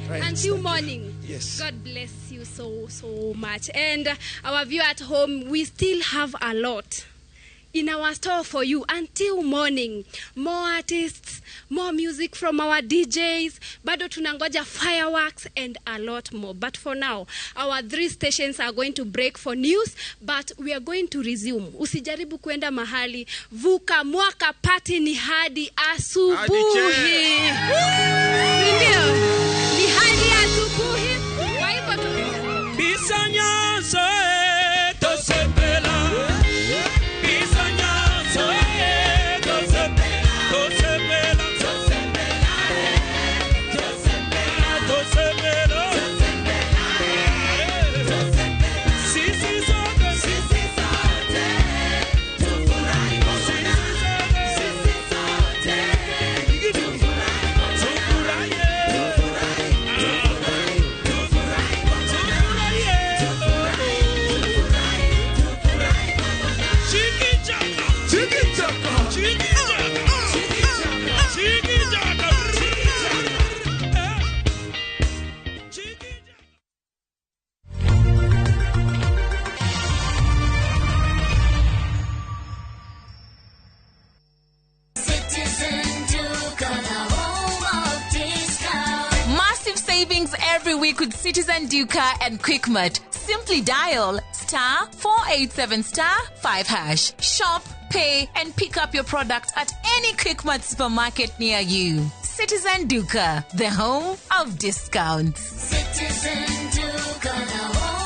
Right, Until thank you. Morning. Yes. God bless you so, so much. And our viewer at home, we still have a lot in our store for you until morning. More artists, more music from our DJs. Bado tunangoja fireworks and a lot more. But for now, our three stations are going to break for news, but we are going to resume. Usijaribu kuenda mahali. Vuka Mwaka party ni hadi asubuhi. Si ndio? Ni hadi asubuhi. Kwa hivyo Biso nyonso e, tosepela. Biso nyonso e, tosepela. Tosepela. Tosepela. Sisi sote. Sisi sote. Tufurahie. Chiki chaka. Chiki chaka. Chiki chaka. Chiki chaka. Citizen Duka, the home of discount. Massive savings every week with Citizen Duka and Quickmart. Simply dial *487*5#. Shop, pay, and pick up your product at any Quickmart supermarket near you. Citizen Duka, the home of discounts. Citizen Duka, the home